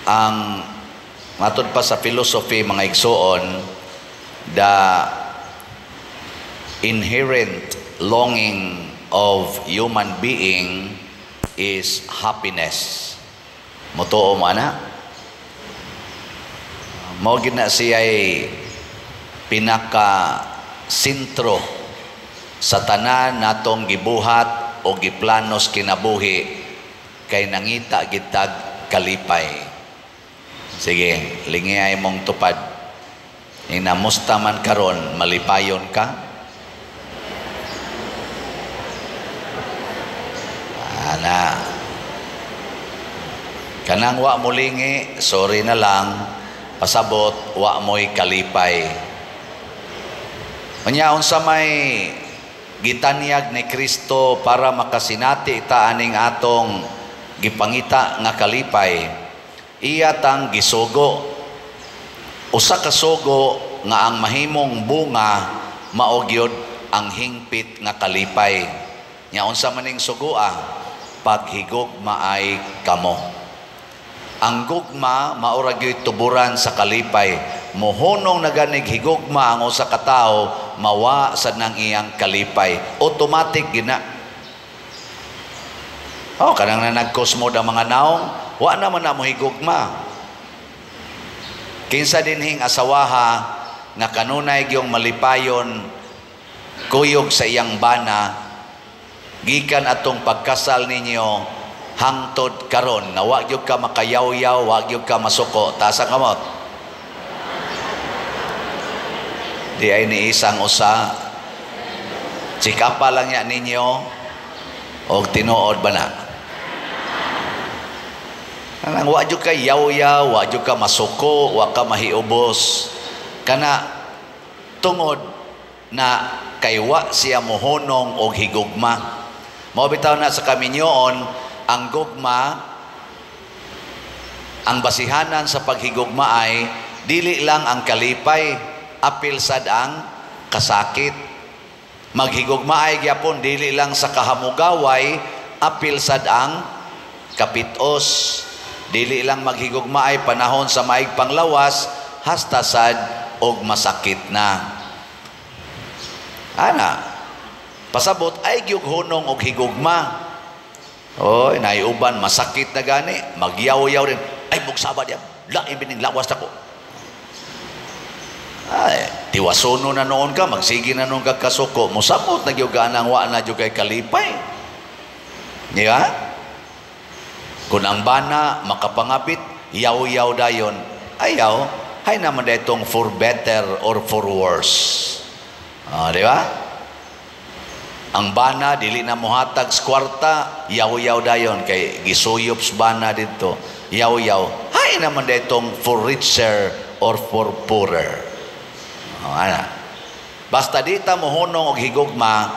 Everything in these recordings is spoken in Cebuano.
Ang matod pa sa philosophy, mga igsuon, the inherent longing of human being is happiness. Motuo mo ana? Mao gyud na siya'y pinaka sentro sa tanan natong gibuhat o giplanos kinabuhi kay nangita gitag kalipay. Sige, lingiay mong tupad. Inamusta man karon, malipayon ka? Ana. Kanang wa mo lingi, sorry na lang, pasabot wa mo'y kalipay. Unya unsa may gitanyag ni Kristo para makasinati ta aning atong gipangita nga kalipay? Iya tang gisugo. Usa ka sugo nga ang mahimong bunga mao gyud ang hingpit nga kalipay. Nya unsa maning sugoa? Paghigugmaay kamo. Ang gugma mao ra gyud tuburan sa kalipay. Mohunong na ganig higugma ang usa ka tawo, mawa sad nang iyang kalipay. Automatic gina. Oh, kanang na nagkosmod ang mga naong, wa naman na mo higugma. Kinsa dinhing asawaha nga kanunay gyung malipayon kuyog sa iyang bana gikan atong pagkasal ninyo hangtod karon nga wa gyud ka makayawyaw, wa gyud ka masuko? Taas ang kamot. Di ay ni isang usa. Chikapa lang ya ninyo og tinuod ba na? Kanang wa jud ka yawyaw, wa jud ka masuko, wa ka mahiubos. Kana tungod na kay wa siya mohunong og higugma. Mao bitaw na sa kaminyoon, ang gugma, ang basihanan sa paghigugma ay dili lang ang kalipay, apil sad ang kasakit. Maghigugma ay gyapon dili lang sa kahamugaway, apil sad ang kapitos. Dili lang maghigugma ay panahon sa maig panglawas, hasta sad og masakit na. Ana, pasabot ay gyud hunong og higugma. Oy, naiuban masakit na gani, magyaw-yaw rin. Ay bugsaba diya, lain bining lawas nako. Ay, tiwasono na noon ka, magsige na noon ka kasuko, mosabot na gyud ka nang wa na gyud kay kalipay. Di ba? Kung ang bana makapangabit, yaw-yaw dayon. Ayaw, hay naman ditong for better or for worse. Di ba? Ang bana dili na mohatag sa kwarta, yaw-yaw dayon kay gisuyop sa bana didto. Yaw-yaw. Hay naman ditong for richer or for poorer. Oh, ana. Basta di ta mohunong og higugma,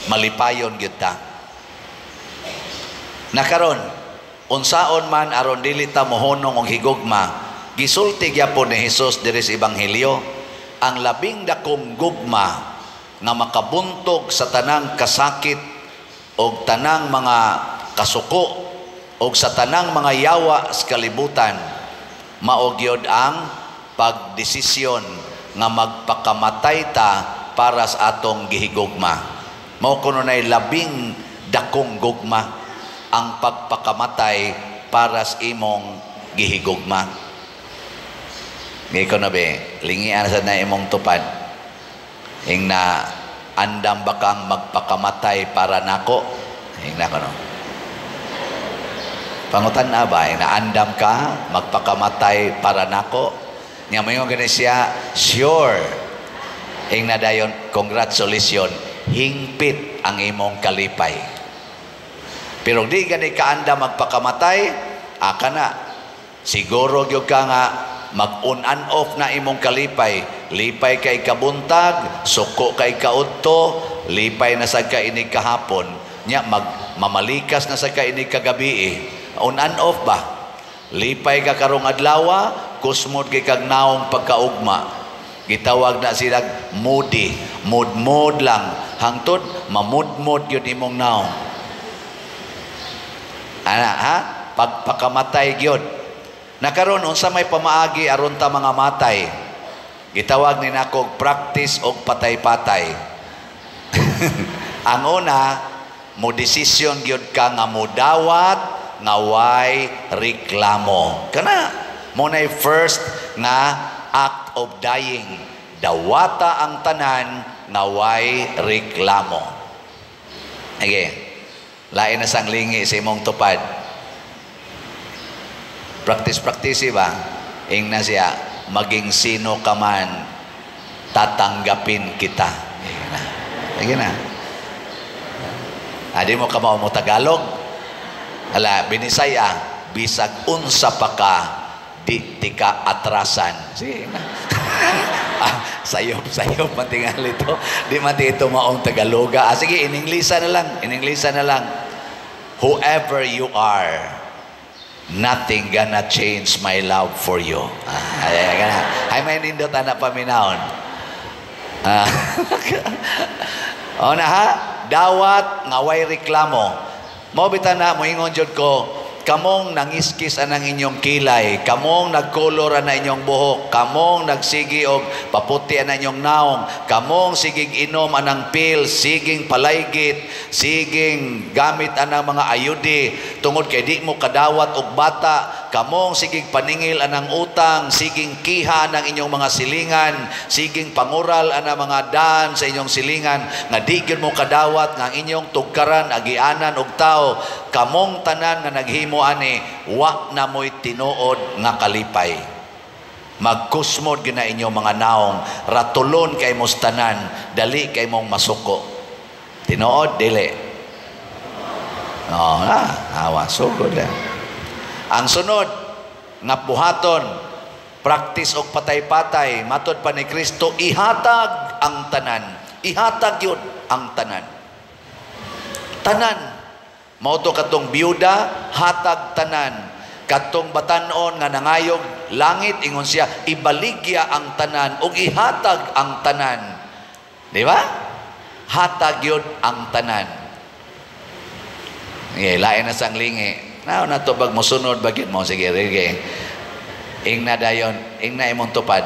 malipayon gyud ta. Nakaron, unsaon man aron dili ta mohunong og higugma, gisulti gyapon ni Hesus diri sa Ebanghelyo, ang labing dakong gugma nga makabuntog sa tanang kasakit og tanang mga kasuko og sa tanang mga yawa sa kalibutan, mao gyud ang pagdesisyon nga magpakamatay ta para sa atong gihigugma. Mao kuno nay labing dakong gugma, ang pagpakamatay para sa imong gihigugma. Ngiko na be, lingian sa na imong tupad. Ing na andam ba kang magpakamatay para nako? Ing na kono. Pangutan na ba, ing na andam ka magpakamatay para nako? Nya moingon gani siya, sure. Ing na dayon, congratulations, hingpit ang imong kalipay. Pero di gani kaanda magpakamatay, aka na. Siguro gyud ka nga mag-on and off na imong kalipay. Lipay kay kabuntag, suko kay kaudto, lipay na sad ka inig kahapon. Nya magmamalikas na sad ka inig kagabi. On and off ba? Lipay ka karong adlawa, kusmod kay kag naong pagkaugma. Gitawag na sila moody, mood-mood lang. Hangtod mamudmod gyud imong naong. Ana, ha? Pagpakamatay gyud. Nakaron, unsa may pamaagi aron ta mga matay? Gitawag ni nako practice og patay-patay. Ang una, mo desisyon gyud ka nga modawat nga way reklamo. Kana mo nay first nga act of dying. Dawata ang tanan nga way reklamo. Sige. Lain na sang lingi sa imong tupad. Practice, practice ba? Ingna siya, "Maging sino ka man, tatanggapin kita." Sige na. Sige na. Adi mo ka mo Tagalog? Ala, Binisaya, "Bisag unsa pa ka, di tika atrasan." Sige na. Ah, sayop, sayop, matingali to. Di man ito maong Tagaloga. Ah, sige, ininglisa na lang. Ininglisa na lang. "Whoever you are, nothing gonna change my love for you." Ah, ay, ay, ay, ay, may nindot anak paminahon. Ah. O na ha, dawat nga way reklamo. Mo bitaw na moingon jud ko, kamong nangiskis anang inyong kilay, kamong nagkolor ana inyong buhok, kamong nagsigi og paputi ana inyong naong, kamong sigig inom anang pill, siging palaygit, siging gamit anang mga ayudi, tungod kay di mo kadawat og bata, kamong sigig paningil anang utang, siging kiha ng inyong mga silingan, siging pangural anang mga daan sa inyong silingan, nga di gyud mo kadawat nga ang inyong tugkaran agianan og tao, kamong tanan nga naghimo ani, wa na mo'y tinuod nga kalipay. Magkusmod gina inyong mga naong, ratulon kay mos tanan, dali kay mong masuko. Tinuod, dili? Oh, ah, awa, sugod na. Ang sunod nga buhaton, practice og patay-patay, matod pa ni Kristo, ihatag ang tanan. Ihatag yun ang tanan. Tanan. Mao to katong biyuda, hatag tanan. Katong batanon nga nangayog langit, ingon siya, ibaligya ang tanan ug ihatag ang tanan. Di ba? Hatag yun ang tanan. Okay, lain na sang lingi. Na na to bag mosunod bagit mo, sige, sige. Ingna dayon, ingna imong tupad.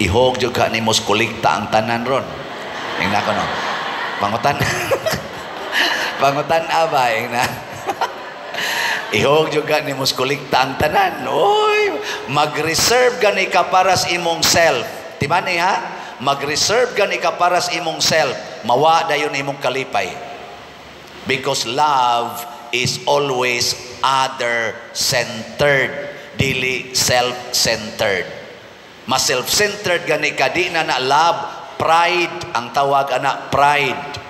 "Ihog jud ka nimo kolekta ang tanan ron." Ingna ko no. Pangutan. Pangutan aba ingna. "Ihog jud ka nimo kolekta ang tanan." Oy, mag-reserve gani ka para sa imong self. Timani ha? Mag-reserve gani ka para sa imong self. Mawa dayon imong kalipay. Because love is always other-centered, dili self-centered. Mas self-centered gani ka, di na na love, pride ang tawag ana, pride.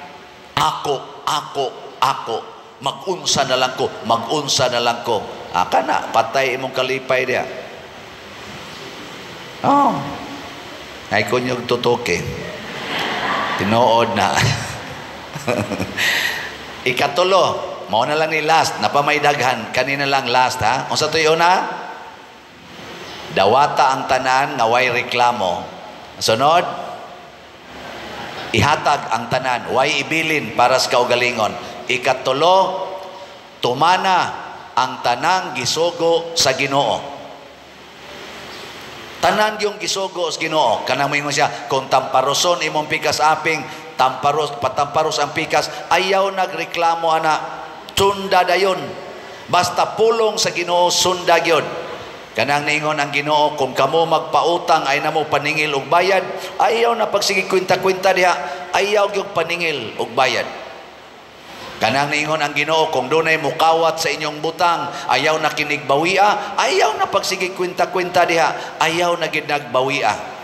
Ako, ako, ako. Magunsa na lang ko, magunsa na lang ko. Ah, kana, patay imong kalipay diya. Oh. Ay kunyog tutuki. Tinuod na. Ikatulo, mao na lang ni last, napamay daghan, kanina lang last ha. Unsa to na? Dawata ang tanan nga way reklamo. Sunod, ihatag ang tanan, way ibilin para sa kaugalingon. Ikatulo, tumana ang tanang gisugo sa Ginoo. Tanan yung gisugo sa Ginoo. Kanang moingon siya, kung tamparoson imong pikas aping, tamparos, patamparos ang pikas, ayaw nagreklamo ana, sunda dayon. Basta pulong sa Ginoo, sunda gyud. Kanang niingon ang Ginoo, kung kamo magpautang ay namo paningil og bayad, ayaw na pagsige kwenta-kwenta diha, ayaw gyud paningil og bayad. Kanang niingon ang Ginoo, kung dunay mukawat sa inyong butang, ayaw na kinig bawia, ayaw na pagsige kwenta-kwenta diha, ayaw na gid nagbawia.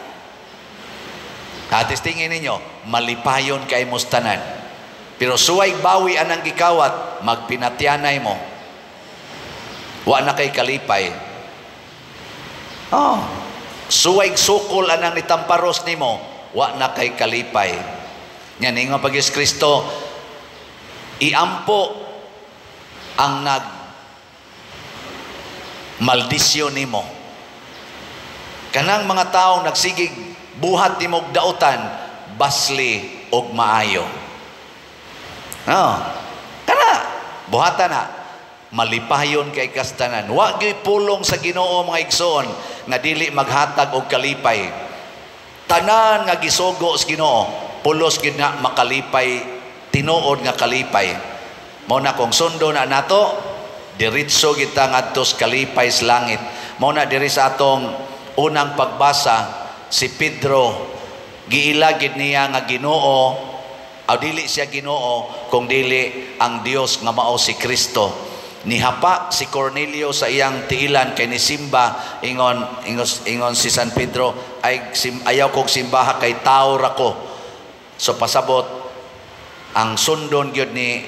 Atis tingin ninyo, malipayon kay mos tanan. Pero suway bawi anang gikawat, magpinatyanay mo. Wa na kay kalipay. Oh, suway sukol anang nitamparos nimo, wa na kay kalipay. Yan ingon pag Kristo, iampo ang nag maldisyon nimo. Kanang mga taong nagsigig buhat nimog dautan, basli og maayo. No. Kana buhatan na. Malipayon kay kas tanan. Wa gyud pulong sa Ginoo, mga igsoon, nga dili maghatag og kalipay. Tanan nga gisugo sa Ginoo, pulos gyud na makalipay, tinuod nga kalipay. Mao na kung sundo na nato, diretso kita ngadto sa kalipay sa langit. Mao na diri sa atong unang pagbasa, si Pedro giila gid niya nga Ginoo aw dili siya Ginoo kung dili ang Dios nga mao si Kristo. Nihapa si Cornelio sa iyang tiilan kay nisimba, ingon ingon, ingon si San Pedro ay sim, "Ayaw kog simbaha kay tao ra ko." So pasabot ang sundon gyud ni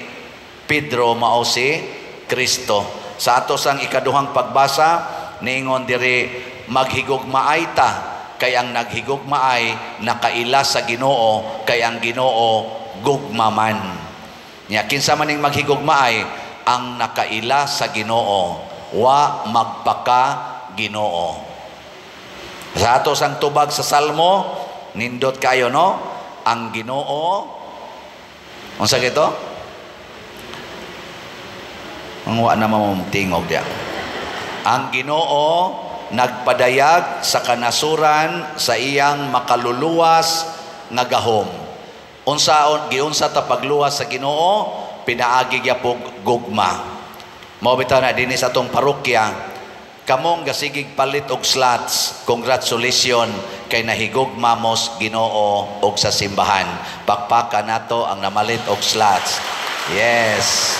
Pedro mao si Kristo. Sa ato sang ikaduhang pagbasa, niingon diri, maghigugmaay ta kay ang naghigugmaay nakaila sa Ginoo, kay ang Ginoo gugma man. Nya kinsa man ning maghigugmaay? Ang nakaila sa Ginoo, wa magpaka Ginoo. Sa ato sang tubag sa Salmo, nindot kayo, no? Ang Ginoo, unsa gito? Ang wa na tingog diya. Ang Ginoo nagpadayag sa kanasuran sa iyang makaluluwas nga gahom. Unsa giunsa ta pagluwas sa Ginoo? Pinaagi gyapon gugma. Mao bitaw na dinhi sa atong parokya, kamong gasigig palit og slots, congratulations kay nahigugma mos Ginoo og sa simbahan. Pakpaka nato ang namalit og slots. Yes.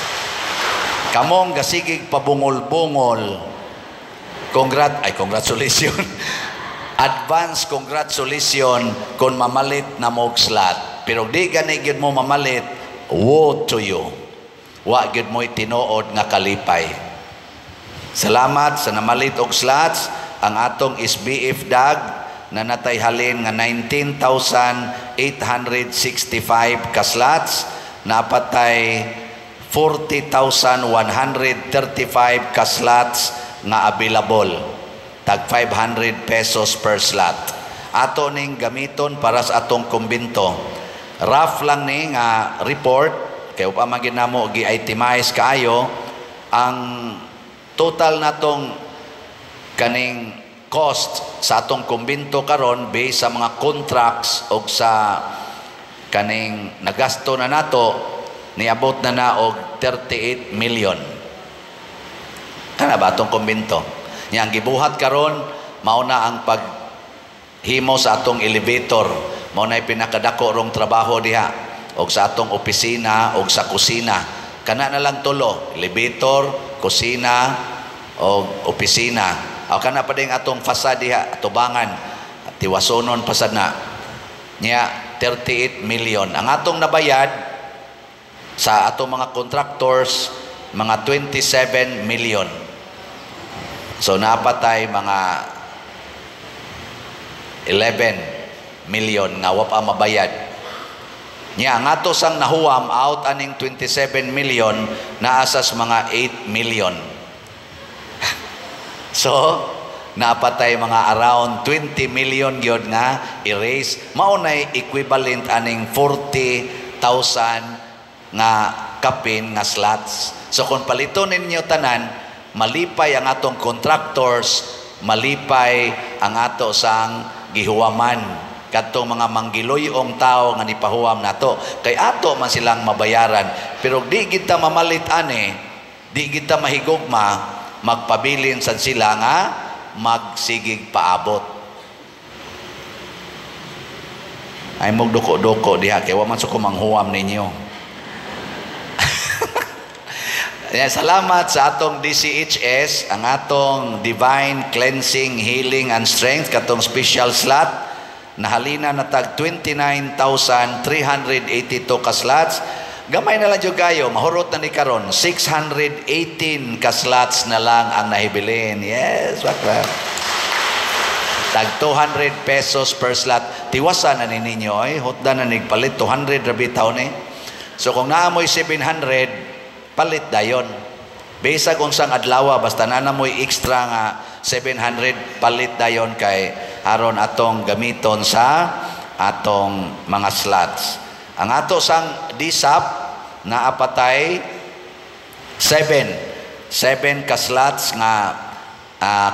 Kamong gasigig pabungol-bungol, congrat ay congratulations. Advance congratulations kung mamalit na mo og slot. Pero di gani gyud mo mamalit, woe to you. Wa gyud mo'y tinuod nga kalipay. Salamat sa namalit og slots. Ang atong SBF dag na natay halin nga 19,865 ka slots, napatay 40,135 ka slots nga available. Tag 500 pesos per slot. Ato ning gamiton para sa atong kumbinto. Rough lang ni nga report kay upa man gid namo gi-itemize kaayo ang total natong kaning cost sa atong kumbinto karon based sa mga contracts og sa kaning nagasto na nato, niabot na na og 38 million. Kana ba atong kumbinto? Nya ang gibuhat karon mao na ang paghimo sa atong elevator. Mao na pinakadako rong trabaho diha og sa atong opisina og sa kusina. Kana na lang tulo, elevator, kusina og opisina. O kana pa din atong fasad diha, atubangan, tiwasonon pasad na. Nya 38 million. Ang atong nabayad sa atong mga contractors, mga 27 million. So napatay mga 11 million nga wa pa mabayad. Nya ang ato sang nahuwam out aning 27 million, naasas mga 8 million. So napatay mga around 20 million gyud nga erase. Mao nay equivalent aning 40,000 nga kapin nga slots. So kung paliton ninyo tanan, malipay ang atong contractors, malipay ang ato sang gihuwaman kadtong mga manggiloy-ong tao nga nipahuwam nato kay ato man silang mabayaran. Pero di kita mamalit ani, di kita mahigugma, magpabilin sad sila nga magsigig paabot. Ay mugduko-duko diha kay wa man sa ko manghuwam ninyo. Salamat sa atong DCHS, ang atong Divine Cleansing, Healing and Strength, katong special slot, nahalina na tag 29,382 ka slots. Gamay na lang jud kayo, mahurot na ni karon, 618 ka slots na lang ang nahibilin. Yes, bakla. Tag 200 pesos per slot. Tiwasan na ni ninyo, ay, hotda na nigpalit, 200 rabi taon eh. So kung naamoy 700, palit dayon. Bisag unsang adlaw, basta na namoy extra nga 700, palit dayon kay aron atong gamiton sa atong mga slots. Ang ato sang DSAP naapatay 7. 7 ka slots nga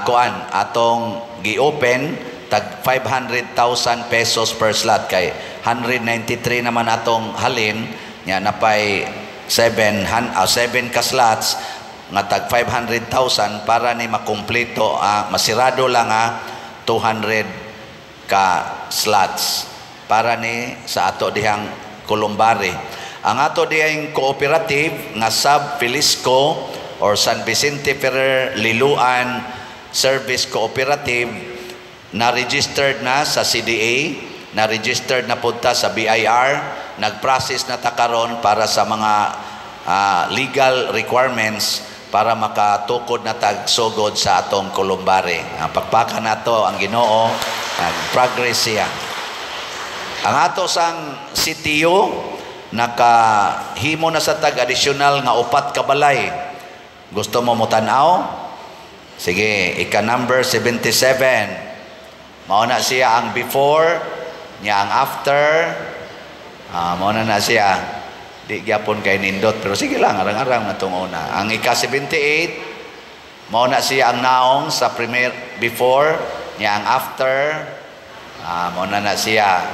kuan atong gi-open, tag 500,000 pesos per slot, kay 193 naman atong halin nya, napay 7 ka slots nga tag 500,000 para ni makumpleto, masirado lang 200 ka slots para ni sa ato dihang columbary. Ang ato dihang cooperative nga Sub Felisco or San Vicente Ferrer Liloan Service Cooperative, na registered na sa CDA, na registered na punta sa BIR, nag-process na ta karon para sa mga legal requirements para makatukod na tag sugod sa atong columbary. Ang pakpakan nato ang Ginoo, nag-progress siya. Ang ato sang CTO, nakahimo na sa tag additional nga upat ka balay. Gusto mo motanaw? Sige, ika number 77. Mao na siya ang before, niya ang after. Mao na na siya. Di gyapon kay nindot, pero sige lang, arang-arang na tong una. Ang ika 78, mao na siya ang naong sa premier before, niya ang after. Mao na na siya.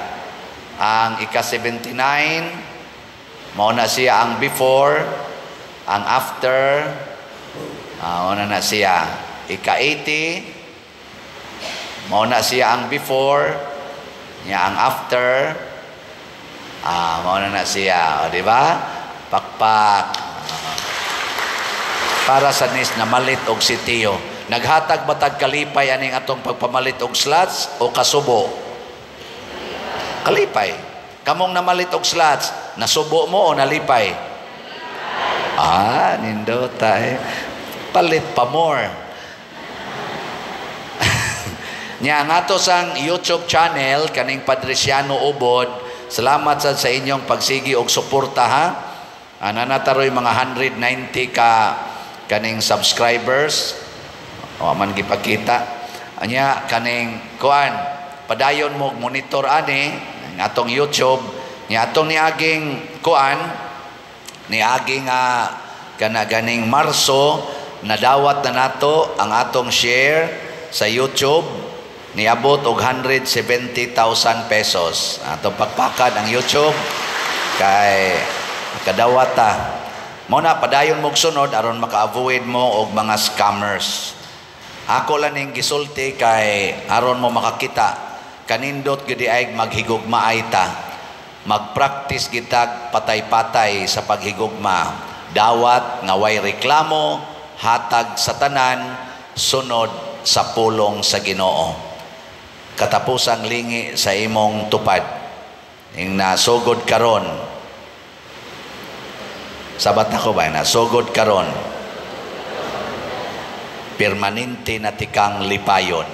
Ang ika 79, mao na siya ang before, ang after. Mao na na siya. Ika 80, mao na siya ang before, niya ang after. Mao na na siya. O, di ba? Pakpak. Para sa nis na malit og sitiyo. Naghatag ba tag kalipay aning atong pagpamalit og slots o kasubo? Kalipay. Kamong namalit og slots, nasubo mo o nalipay? Nindota eh. Palit pa more. Nya ang ato sang YouTube channel kaning Padriciano Ubod, salamat sad sa inyong pagsigi og suporta ha. Ana na taroy mga 190 ka kaning subscribers. O man gipakita. Anya kaning kuan, padayon mo monitor ani ang atong YouTube nya atong niaging kuan, niaging kana ganing Marso, nadawat na nato ang atong share sa YouTube, niabot og 170,000 pesos. Atong pakpakan ang YouTube kay kadawat ta. Mao na padayon mo sunod aron maka-avoid mo og mga scammers. Ako lang ning gisulti kay aron mo makakita kanindot gyud ay maghigugmaay ta. Magpractice gitag patay-patay sa paghigugma. Dawat nga way reklamo, hatag sa tanan, sunod sa pulong sa Ginoo. Katapusang lingi sa imong tupad. Ing nasugod karon. Sabat ako ba? Nasugod karon. Permanente na tikang lipayon.